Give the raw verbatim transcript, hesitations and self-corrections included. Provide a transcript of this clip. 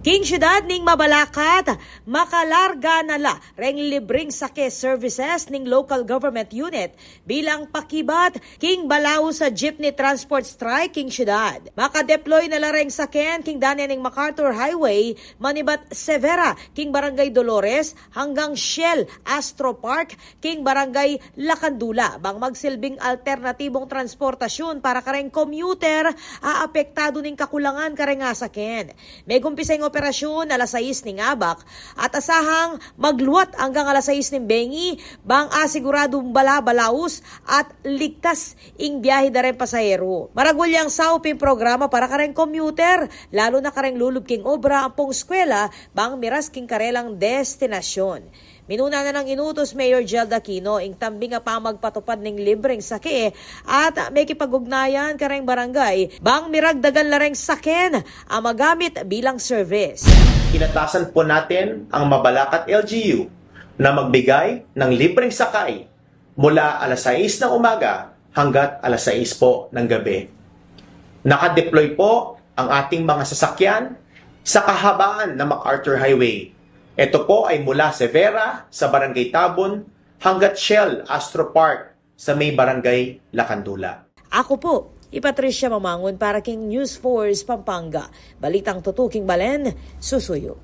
King syudad ning Mabalacat, makalarga na la reng libreng sake services ning local government unit bilang pakibat king balaus a jeepney transport strike king syudad. Makadeploy na la reng saken king dane ning MacArthur Highway, manibat Severa king Barangay Dolores hanggang Shell Astro Park king Barangay Lacandula, bang magsilbing alternatibong transportasyun para kareng commuter a apektadu ning kakulangan kareng saken. Megumpisa ing operasyun alas sais ning abak at asahang magluat anggang alas sais ning bengi, bang asiguradung bala balaus at ligtas ing biahe da reng pasahero. Maragul yang saup ing programa para kareng commuter, lalu na kareng lulub king obra ampong eskwela, bang miras king karelang destinasyun. Minuna na nang inutus Mayor Gel Aquino ing tambing a pamagpatupad ning libreng sake at mekipag-ugnayan kareng barangay bang miragdagan la reng saken a magamit bilang service. Inatasan po natin ang Mabalacat L G U na magbigay ng libreng sakay mula alas sais ng umaga hanggat alas sais po ng gabi. Nakadeploy po ang ating mga sasakyan sa kahabaan ng MacArthur Highway. Ito po ay mula Severa sa Barangay Tabon hanggat Shell Astro Park sa may Barangay Lacandula. Ako po i Patricia Mamangun para king News Force Pampanga. Balitang tutuking balen, susuyu.